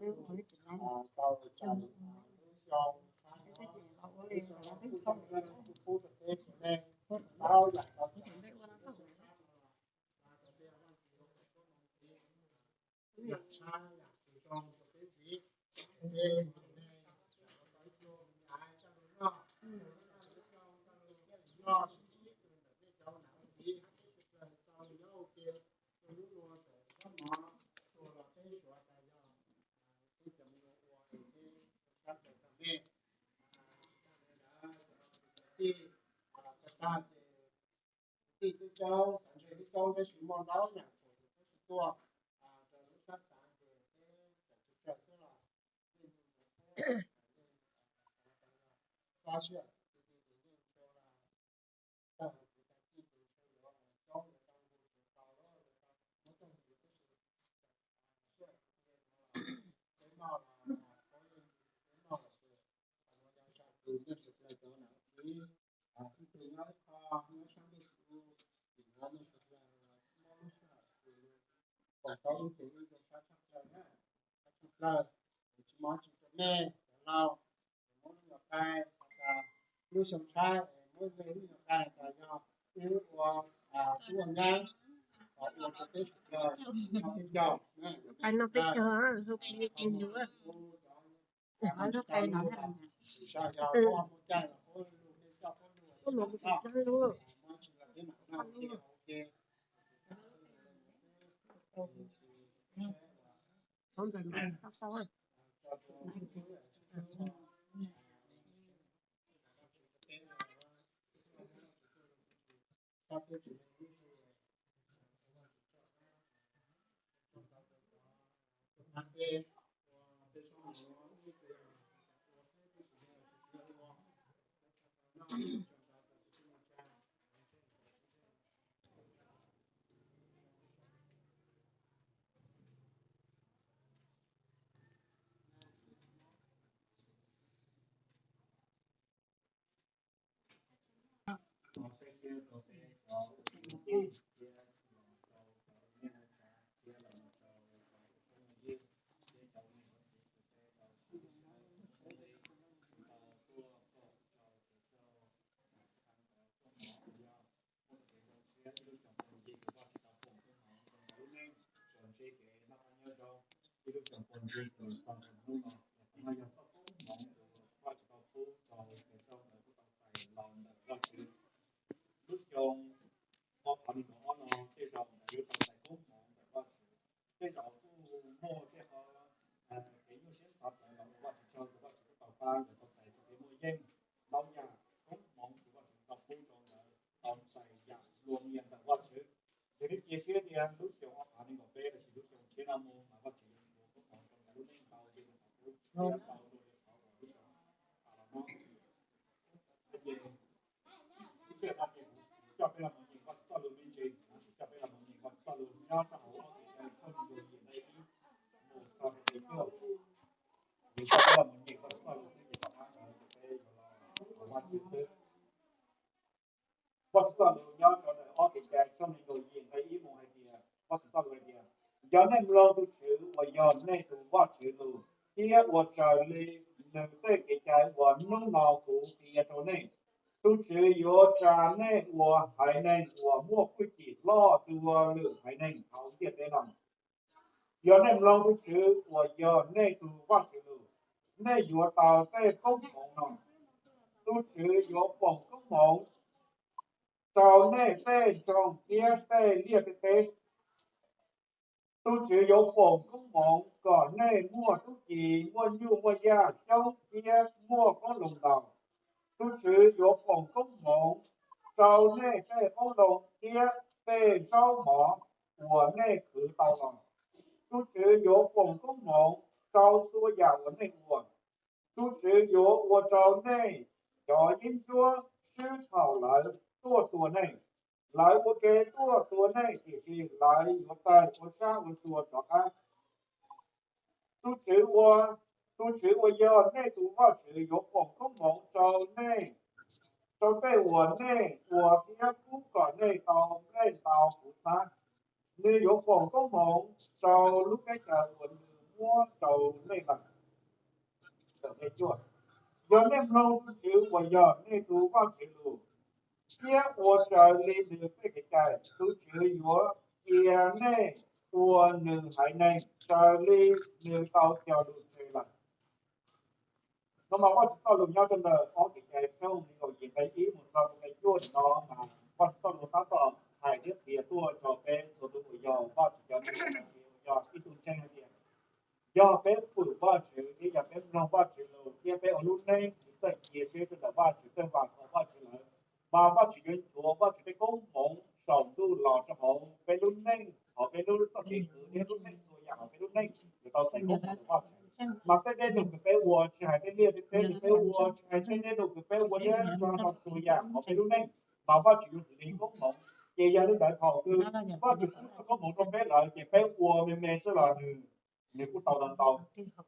twb ua li tsis laib, tau tsis los ua li los twb thoob, ua li tsis laib ua no tau. tshab yam tus zoo rau peb ntxiv. Peb mus ne, tau ib tug me nyuam hais coj lus noj, lub noj lub coo coj lus noj sib ntsib ntawm peb cov nam ntxiv hab peb sawv daws tau nyob ua ke, ua lub lua tawm txhob mov, ua los peb suav tas yog peb cov me nyuam ua es peb sab tawm tag nej, tij, tag tag ces tij tub caub, tij tub caub tab sis muaj ntau yam txhua tus tub tsis tuaj rau lub sab xav ces peb txawm tsis raws xwb los nej mus xab sij hawm tus tus tus yeej tau tag tus tag kij tus ntshe yuav caub yuav tau ntu tsis tau lawm, muab tag tus tus tab sis sij hawm tus yeej no los peb noj los peb noj los ces qhov no yog sab tus yeej sawv daws cov nam txiv, ib tug nyob ib qho nyob sab ntuj tus, tim no nej sawv daws muab lub sij hawm tus kom tau ib tug ib tug sab tshaj plaws na, sab tshaj plaws, tsis mob tsis rau nej cov laus, muab lub nyuam qai, lub xyoo tshaib muab nej lub nyuam qai tas yog wb ua, wb ua nyab, ua rau peb sawv daws noj peb caug, peb caug, Lub xyoo ob phav nees nkaum ob no tej zaum ntawd yuav tau txais koob hmoov ntawm Vajtswv. Tej zaum kuj muaj tej qhov kev nyuaj siab xav txawv los ua Vajtswv tsaug rau Vajtswv kuj tau pab nkawd tau txais txoj kev muaj yeej. Ntau yam koob hmoov uas Vajtswv tau pub rau nkawd tau txais yam luag nyiam ntawm Vajtswv. Ces nej cia siab tias lub xyoo ob phav nees nkaum peb los sis lub xyoo tshiab no mus mas Vajtswv yuav ua koob hmoov rau nkawd lub neej ntau dua li qhov pub thiab ntau dua li qhov uas lub xyoo tas los no. Ces lub sij hawm no ces kuv coj peb los mus nyeem Vajtswv txoj lus me ntsis, kuv coj peb los mus nyeem Vajtswv txoj lus nyob rau hauv Ob Kev Cai tshooj nees nkaum yim nqe ib mus txog rau nqe cuaj. Kuv coj peb los mus nyeem Vajtswv txoj lus thiab ces tom qab no ces peb yuav los ua Vajtswv xwb. Vajtswv txoj lus nyob rau ntawm Ob Kev Cai tshooj nees nkaum yim nqe ib mus hais tias, Vajtswv txoj lus hais tias, yog nej mloog tus Tswv uas yog nej tus Vajtswv lus, thiab ua raws li nws tej kev cai uas hnub no kuv qhia rau nej, tus Tswv yuav tsa nej ua haiv neeg uas muaj hwj chim loj dua lwm haiv neeg hauv ntiaj teb no. Yog nej mloog tus Tswv uas yog nej tus Vajtswv lus, nej yuav tau tej koob hmoov no: Tus Tswv yuav foom koob hmoov rau nej tej nroog thiab tej liaj tej teb. Tus Tswv yuav foom koob hmoov kom nej muaj tub ki, muaj nyuj muaj yaj coob thiab muaj qoob loo ntau. Tus Tswv yuav foom koob hmoov rau nej tej qoob loo thiab tej zaub mov uas nej khwv tau los. Tus Tswv yuav foom koob hmoov rau txhua yam uas nej ua. Tus Tswv yuav ua rau nej cov yeeb ncuab swb thaum lawv tuaj tua nej. Lawv ua ke tuaj tua nej, tiam sis lawv yuav tawg ua sab ua sua rov qab. Tus Tswv ua, tus Tswv uas yog nej tus Vajtswv yuav foom koob hmoov rau nej, rau tej uas nej ua thiab pub kom nej tau nplej ntau puv txhab. Nws yuav foom koob hmoov rau lub teb chaws uas nws muab rau nej lawm. Yog nej mloog tus Tswv uas yog nej tus Vajtswv lus, thiab ua raws li nws tej kev cai, tus Tswv yuav cia nej ua nws haiv neeg raws li nws tau cog lus tseg lawm. No mas Vajtswv txoj lus nyob rau ntawm ob Kev cai tshooj nees nkaum yim nqe ib mus txog nqe cuaj no mas Vajtswv txoj lus tab tom hais thiab qhia tuaj rau peb txhua tus uas yog Vajtswv cov neeg, uas yog ib tug ntseeg hais tias yog peb fwm Vajtswv thiab yog peb mloog Vajtswv lus thiab peb ua lub neej txawj cia siab rau ntawm Vajtswv, txawj vam khom Vajtswv lawm, mas Vajtswv yuav nchuav Vajtswv tej koob hmoov saum ntuj los rau hauv peb lub neej, hauv peb lub txoj kev kwv thiab lub neej txhua yam hauv peb lub neej yuav tau txais koob hmoov ntawm Vajtswv. Mas tej dej num kws peb ua, tsis hais tej liaj tej teb kws peb ua, tsis hais tej dej num kws peb ua thiab nrog rau txhua yam hauv peb lub neej, mas Vajtswv yuav hliv koob hmoov. Ces yog li ntawd thaum twg Vajtswv pub txoj koob hmoov rau peb lawm ces peb ua me me xwb los nws, nws kuj tau ntau ntau.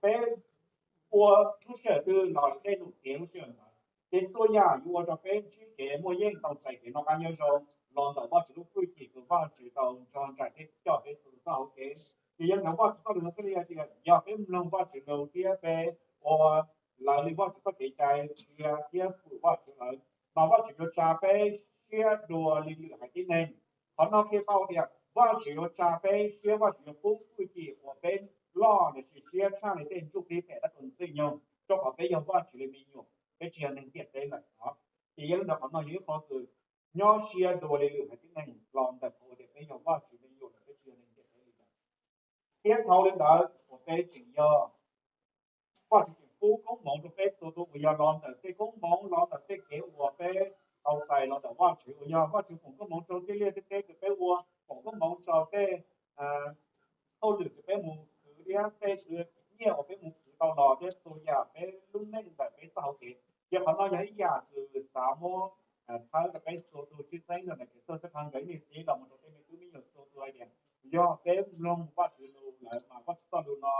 Peb ua lub sij hawm twg los dej num tiav lub sij hawm ntawd. Ces txhua yam yuav ua rau peb ntsib kev muaj yeej, tau txais kev noj qab nyob zoo los ntawm Vajtswv lub hwj chim kws Vajtswv tau nrog nraim thiab coj peb txhua txoj hauv kev. Ces yog li ntawd Vajtswv txoj lus no thiaj li hais tias yog peb mloog Vajtswv lus thiab peb ua raws li Vajtswv txoj kev cai qhia thiab fwm Vajtswv lawm, mas Vajtswv yuav tsa peb siab dua li lwm haiv tib neeg. Qhov no qhia tau tias Vajtswv yuav tsa peb siab, Vajtswv yuav pub hwj chim uas peb loj los sis siab tshaj li tej ntsuj plig phem dab tus ntxwg nyoog, rau qhov peb yog Vajtswv li me nyuam, peb tsis yog neeg ntiaj teb lawm os. Ces yog li ntawd qhov no yog ib qho kws nyob siab dua li lwm haiv tib neeg los ntawm qhov uas tias peb yog Vajtswv me nyuam lawm, peb tsis yog neeg ntiaj teb li lawm. Thiab dhau li ntawd uas peb tseem yog, Vajtswv tseem pub koob hmoov rau peb txhua tus uas yog los ntawm tej koob hmoov, los ntawm tej kev uas peb tau txais los ntawm Vajtswv, uas yog Vajtswv foom koob hmoov rau tej liaj tej teb kws peb ua, foom koob hmoov rau tej hauj lwm kws peb mus khwv thiab tej nyiaj uas peb mus khwv tau los thiab txhua yam peb lub neej ntawm peb txoj hauv kev. Ces qhov no yog ib yam kws xav muab txhawb rau peb txhua tus tshwj xeeb rau ntawm kev txawj xab qha nkawd ib niam txiv los mus rau tej me tub me nyuam txhua tus hais tias yog peb mloog Vajtswv lus lawm mas Vajtswv txoj lus no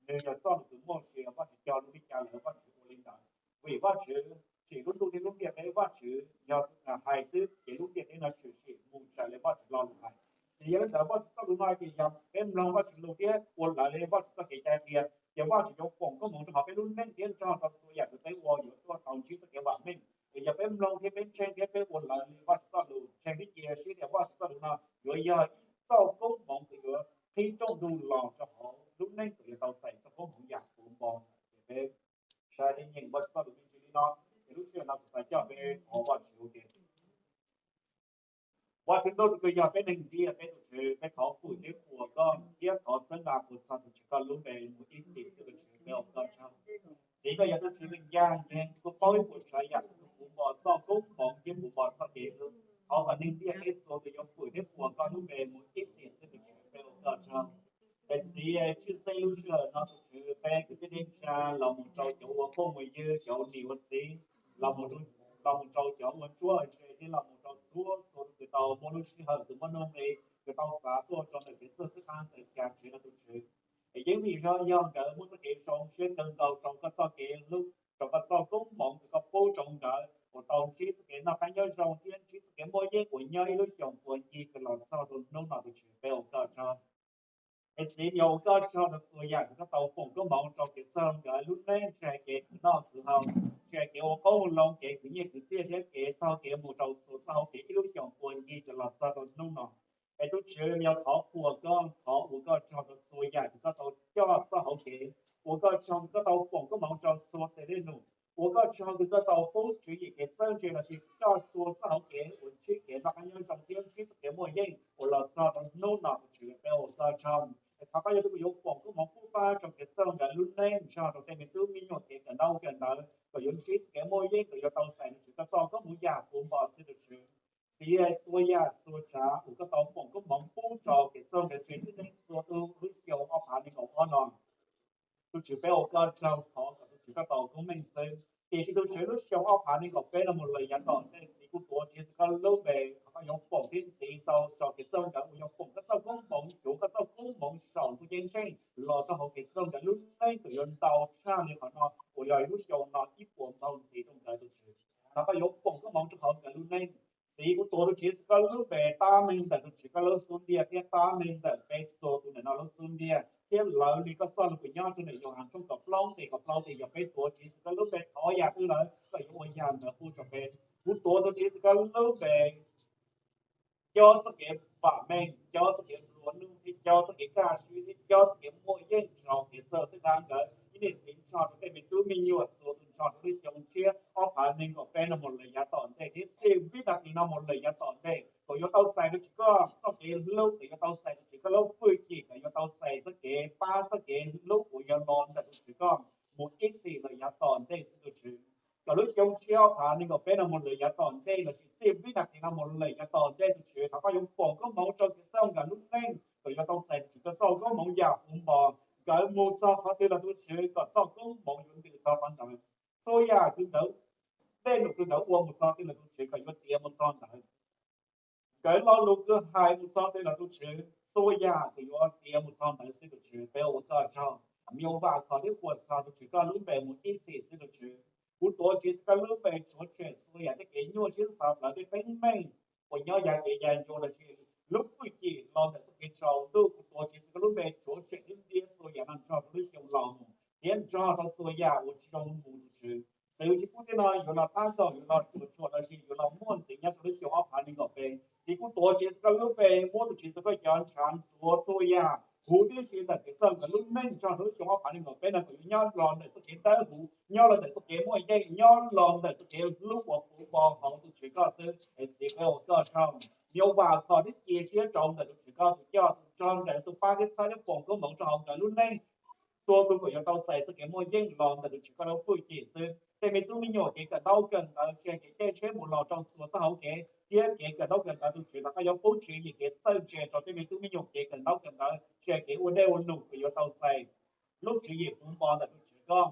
nws yog txoj lus kws muaj sia, Vajtswv cog lus li cas lawm Vajtswv ua li ntawd. Vim Vajtswv tsim lub ntuj thiab lub ntiaj teb, Vajtswv yog hais xwb ces lub ntiaj teb no tshwm sim mus raws li Vajtswv lo lus hais. Ces yog li ntawd Vajtswv txoj lus no ces yog peb mloog Vajtswv lus thiab ua raws li Vajtswv txoj kev cai qhia, ces Vajtswv yuav foom koob hmoov rau hauv peb lub neej thiab nrog rau txhua yam kws peb ua yuav tuaj tau ntsib txoj kev vam meej. Es yog peb mloog thiab peb ntseeg thiab peb ua raws li Vajtswv txoj lus, ntseeg thiab cia siab tias Vajtswv txoj lus no yuav yog ib txoj koob hmoov kws yuav qhib rooj ntug los rau hauv lub neej kws yuav tau txais txoj koob hmoov yam puv npo. Ces peb saib thiab nyeem Vajtswv txoj lus me ntsis li no, ces lub sij hawm no kuv xav coj peb thov Vajtswv ua ke. Vajtswv ntuj tus kws yog peb neeg ntiag, peb tus Tswv, peb thov fwm thiab qhuas koj thiab thov txhawb nqa puas txog tus Tswv koj lub npe mus ib txhis xwb tus Tswv, peb ua koj tsaug. Txiv, koj yog tus Tswv kws ncaj ncees, koj paub ib puas tsav yam, koj puv npo txoj koob hmoov thiab puv npo txoj kev hlub. Thov kom neeg ntiaj teb txhua tus yuav fwm thiab qhuas koj lub npe mus ib txhis xwb tus Tswv, peb ua koj tsaug. Es txiv, tshwj xeeb lub sij hawm no tus Tswv, peb kwv tij neej tsa los mus rau cov ua phooj ua ywg, cov ua niam ua txiv, los mus rau cov ua ntsuag ntse thiab los mus rau txhua txhua tus kws tau muaj lub sij hawm kws muaj nuj nqis kws tau xav tuaj rau ntawm kev txawj xwb qab ntawm Cag Tsev no tus Tswv. Es yeej vim yog nkawd muaj txoj kev zoo siab kawg nkaus rau koj txoj kev hlub, rau koj txoj koob hmoov kws koj pub rau nkawd uas tau ntsib txoj kev noj qab nyob zoo thiab ntsib txoj kev muaj yeej uas nyob ib lub xyoos puag ncig kws los txog rau hnub no tus Tswv, peb ua koj tsaug. Es txiv, yog ua koj tsaug rau txhua yam kws koj tau foom koob hmoov rau kev txawj nkawd lub neej, tsis hais kev khwv noj khwv haus, tsis hais kev ua qoob ua loo, kev khwv nyiaj khwv txiaj thiab kev taug kev mus rau txhua txoj hauv kev ib lub xyoos puag ncig kws los txog rau hnub no. Es tus Tswv, yog thov qhuas koj, thov ua koj tsaug rau txhua yam kws koj tau coj txoj hauv kev, ua koj tsaug kws koj tau foom koob hmoov rau txhua txhia dej num, ua koj tsaug kws koj tau pub tswv yim kev txawj ntse los sis coj txhua txoj hauv kev uas ntsib kev noj qab nyob zoo thiab ntsib txoj kev muaj yeej uas los txog rau hnub no tus Tswv, peb ua koj tsaug. Es thov koj yog tus kws yuav foom koob hmoov pub pab rau kev txawj nkawd lub neej nrog rau tej me tub me nyuam kev kawm ntaub kawm ntawv kom yuav ntsib txoj kev muaj yeej kom yuav tau txais tus Tswv koj txoj koob hmoov yam puv npo xwb tus Tswv. Txiv, txhua yam txhua tsav uas koj tau foom koob hmoov pub rau kev txawj nkawd tsev neeg txhua tus lub xyoo ob phav nees nkaum ob no, tus Tswv, peb ua koj tsaug, thov kom tus Tswv koj tau koob meej xwb. Tiam sis tus Tswv, lub xyoo ob phav nees nkaum peb no mus lawm yav tom ntej, txiv kuj tuav Tswv Yexus koj lub npe, thov koj yuav foom thiab ntxiv txog rau kev txawj nkawd uas yuav foom koj txoj koob hmoov, cuav koj txoj koob hmoov saum ntuj ceeb tsheej los rau hauv kev txawj nkawd lub neej kom yuav ntau tshaj li qhov no uas yog lub xyoo no ib puas npaug ntxiv rau nkawd tus Tswv. Thov koj yuav foom koob hmoov rau hauv nkawd lub neej. Txiv, kuv tuav tus Tswv Yexus koj lub npe, tab meeg ntawm tus Tswv koj lub xub ntiag thiab tab meeg ntawm peb txhua tus ntawm no lub xub ntiag, thiab lawv li koj txoj lus kws nyob rau ntawm Yauhas tshooj kaum plaub nqe kaum plaub tias yog peb tuav Tswv Yexus koj lub npe thov yam twg lawm koj yuav ua yam ntawd pub rau peb. Kuv tuav tus Tswv Yexus koj lub npe, coj txoj kev vam meej, coj txoj kev ua nuj thiab coj txoj kev kaj siab thiab coj txoj kev muaj yeej rau kev txawj txhawb nqa nkawd ib niam txiv nrog rau tej me tub me nyuam txhua tus nrog rau lub xyoo tshiab ob phav nees nkaum peb no mus lawm yav tom ntej thiab txij vib nas this no mus lawm yav tom ntej kom yuav tau txais rau Tswv koj txoj kev hlub, kom yuav tau txais rau Tswv koj lub hwj chim, kom yuav tau txais txoj kev pab txoj kev hlub uas yog los ntawm tus Tswv koj mus ib txhis lawm yav tom ntej xwb tus Tswv. Kom lub xyoo tshiab ob phav nees nkaum peb no mus lawm yav tom ntej lossis txij vib nas this no mus lawm yav tom ntej tus Tswv thov koj yuav foom koob hmoov rau kev txawj nkawd lub neej kom yuav tau txais tus Tswv koj txoj koob hmoov yam puv npo. Nkawd mus txog qhov twg los tus Tswv kom txoj koob hmoov yuav ntws txog qhov ntawd. Txhua yam kws nkawd, tej num kws nkawd ua mus txog twg los tus Tswv kom yuav tiav mus txog ntawd. Nkawd lo lus kws hais mus txog twg los tus Tswv txhua yam kom yuav tiav mus txog ntawd xwb tus Tswv. Peb ua koj tsaug, me nyuam vam khom thiab puas txog tus Tswv koj lub npe mus ib txhis xwb tus Tswv. Kuv tuav Tswv Yexus koj lub npe rhuav tshem txhua yam tej kev nyuaj siab xav plawv tej teeb meej uas nyob yav kev yav ncua lossis lub hwj chim los ntawm txoj kev tsaus ntuj. Kuv tuav Tswv Yexus koj lub npe rhuav tshem thiab ntiab txhua yam no nrog rau lub xyoo los mus thiab nrog rau txhua yam uas tsis zoo mus tus Tswv. Txwv tsis pub tej no yuav los tab kaum yuav los cuam tshuam lossis yuav los muaj ntxiv nyob rau lub xyoo ob phav nees nkaum peb. Txiv kuv tuav Tswv Yexus koj lub npe muab tus Tswv Yexus koj cov ntshav ntxuav txhua yam huv tib si ntawm kev txawj nkawd lub neej nrog rau lub xyoo ob phav nees nkaum peb no kom yuav nyob los ntawm txoj kev dawb huv, nyob los ntawm txoj kev muaj yeej, nyob los ntawm txoj kev hlub uas puv npo hauv tus Tswv koj xwb es txiv peb ua koj tsaug. Me nyuam vam khom thiab cia siab rau ntawm tus Tswv koj tus coj tus nrog nraim tus pab thiab txhawb thiab foom koob hmoov rau hauv nkawd lub neej txhua tus kom yuav tau txais txoj kev muaj yeej los ntawm tus Tswv koj lub hwj chim xwb. Tej me tub me nyuam kev kawm ntaub kawm ntawv tsis hais kev caij tsheb mus los rau txhua txoj hauv kev thiab kev kawm ntaub kawm ntawv tus Tswv thov koj yuav pub tswv yim kev txawj ntse rau tej me tub me nyuam kev kawm ntaub kawm ntawv tsis hais kev ua dej ua num kom yuav tau txais lub tswv yim puv npo ntawm tus Tswv koj.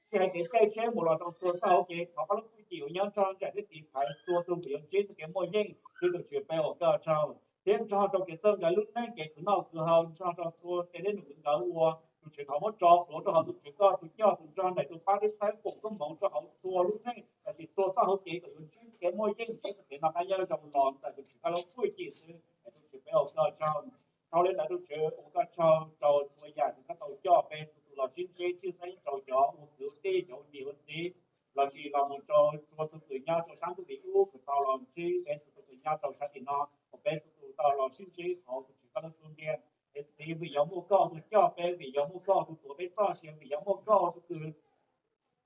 Tsis hais kev caij tsheb mus los rau txhua txoj hauv kev thov koj lub hwj chim uas nyob nrog nraim thiab tiv thaiv txhua tus kom yuav ntsib txoj kev muaj yeej xwb tus Tswv peb ua koj tsaug thiab nrog rau kev txawj nkawd lub neej kev khwv noj khwv haus nrog rau txhua tej dej num kws nkawd ua tus Tswv thov muab tso plhuav rau hauv tus Tswv koj tus coj tus nrog nraim tus pab thiab txhawb foom koob hmoov rau hauv txhua lub neej lossis txhua txoj hauv kev kom yuav ntsib txoj kev muaj yeej ntsib txoj kev noj qab nyob zoo los ntawm tus Tswv koj lub hwj chim xwb es tus Tswv peb ua koj tsaug. Dhau li ntawd tus Tswv ua koj tsaug rau txhua yam kws koj tau coj peb txhua tus los sib ntsib tshwj xeeb rau cov ua kwv ua tij cov ua niam ua txiv lossis los mus rau txhua tus kws nyob rau sab ntuj tim ub kws tau los ntsib peb txhua tus kws nyob rau sab tim no uas peb txhua tus tau los sib ntsib hauv tus Tswv koj lub xub ntiag. Es txiv vim yog muaj koj tus coj peb, vim yog muaj koj tus tuav peb txoj sia, vim yog muaj koj tus kws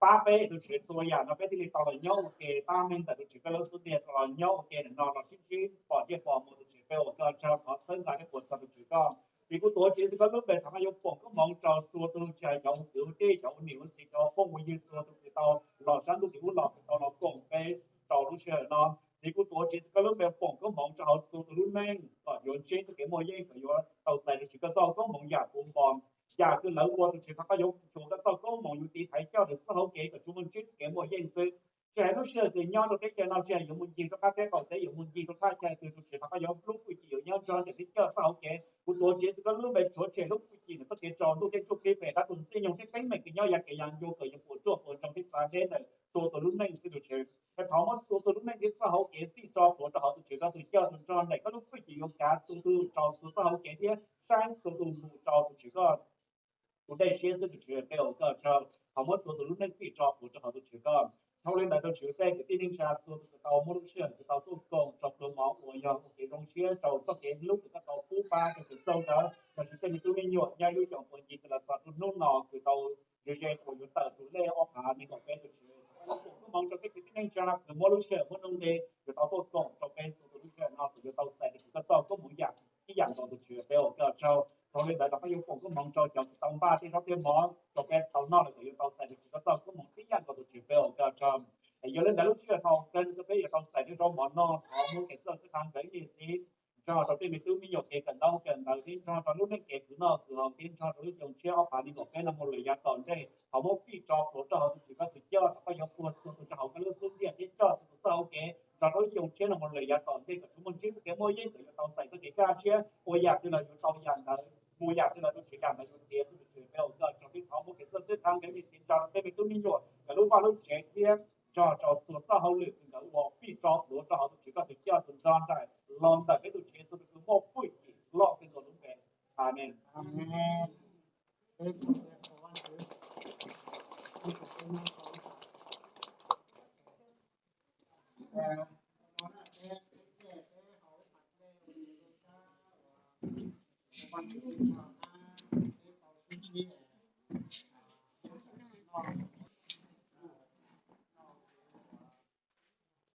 pab peb tus Tswv txhua yam no peb thiaj li tau los nyob ua ke tab meeg ntawm tus Tswv koj lub xub ntiag tau los nyob ua ke ntawm no los sib ntsib pom ntsej pom muag tus Tswv peb ua koj tsaug thov txhawb nqa thiab puas txog tus Tswv koj. Txiv kuv tuav Tswv Yexus koj lub npe thov koj yuav foom koob hmoov rau txhua tus tsis hais cov ua kwv ua tij cov ua niam ua txiv cov phooj ua ywg txhua tus kws tau los sab ntuj tim ub los kws tau los koom peb rau lub sij hawm no. Txiv kuv tuav Tswv Yexus koj lub npe foom koob hmoov rau hauv txhua tus lub neej kom yuav ntsib txoj kev muaj yeej kom yuav tau txais tus Tswv koj txoj koob hmoov yam puv npo. Yam kws lawv ua tus Tswv thov koj yuav tshuav koj txoj koob hmoov yuav tiv thaiv coj lawv txoj hauv kev kom tsuas muaj ntsib txoj kev muaj yeej xwb. Tsis hais lub sij hawm kws nyob rau teb chaws no tsis hais yuav mus ncig rau qab teb qaum teb yuav mus ncig rau thaj chaw twg tus Tswv thov koj yuav lub hwj chim yuav nyob nrog nraim thiab coj txoj hauv kev. Kuv tuav Tswv Yexus koj lub npe rhuav tshem lub hwj chim ntawm txoj kev tsaus ntuj tej ntsuj plig phem dab tus txij nyoog thiab teeb meem kws nyob yav kev yav ncua kom yuav puas tsuaj puas ntsoog thiab txav deb ntawm txhua tus lub neej xwb tus Tswv. Es thov muab txhua tus lub neej thiab txoj hauv kev fij tso plhuav rau hauv tus Tswv koj tus coj tus nrog nraim koj lub hwj chim yuav kav txhua tus rau txhua txoj hauv kev thiab saib txhua tus mus rau tus Tswv koj tus dej siab xwb tus Tswv peb ua koj tsaug. Thov muab txhua tus lub neej fij tso plhuav rau hauv tus Tswv koj. Dhau li ntawd tus Tswv tej kwv tij neej tsa txhua tus kws tau muaj lub sij hawm kws tau tuaj koom rau pluas mov uas yog ua kev zoo siab rau txoj kev hlub kws koj tau pub pab rau kws txaug ntawd lossis tej me tub me nyuam nyob ib lub xyoos puas ncig kws los txog rau hnub no kws tau ze ze uas yuav tawm tus lej ob phav nees nkaum peb tus Tswv. Thov koj yuav foom koob hmoov rau tej kwv tij neej tsa kws muab lub sij hawm muaj nuj nqi yuav tau tuaj koom rau peb txhua tus lub sij hawm no kws yuav tau txais tus Tswv koj txoj koob hmoov yam ib yam nkaus tus Tswv peb ua koj tsaug. Dhau li ntawd thov koj yuav foom koob hmoov rau cov kws tau npaj tej zaub tej mov rau peb tau noj los kws yuav tau txais tus Tswv koj txoj koob hmoov ib yam nkaus tus Tswv peb ua koj tsaug. Es yog li ntawd lub sij hawm thaum kawg no peb yuav tau txais tej zaub mov noj thov muab kev txawj txhawb nqa nkawd ib niam txiv nrog rau tej me tub me nyuam kev kawm ntaub kawm ntawv thiab nrog rau lub neej kev khwv noj khwv haus thiab nrog rau lub xyoo tshiab ob phav nees nkaum peb no mus lawm yav tom ntej thov muab fij tso plhuav rau hauv tus Tswv koj tus coj thov koj yuav puag txhua tus rau hauv koj lub xub ntiag thiab coj txhua tus txoj hauv kev nrog rau lub xyoo tshiab no mus lawm yav tom ntej kom tsuas muaj ntsib txoj kev muaj yeej kom yuav tau txais txoj kev kaj siab ua yam twg los yuav tau yam ntawd, mus yam twg los tus Tswv yam ntawd yuav tiav xwb tus Tswv peb ua koj tsaug thiab thov muab kev txawj txhawb nqa nkawd ib niam txiv nrog rau tej me tub me nyuam nkawd lub vaj lub tsev thiab nrog rau txhua txoj hauj lwm kws nkawd ua fij tso plhuav rau hauv tus Tswv koj tus coj tus nrog nraim los ntawm peb tus Tswv Yexus tus kws muaj hwj chim loj kawg nkaus lub npe. Amees. Peb tau sib ntsib, peb tau sib noj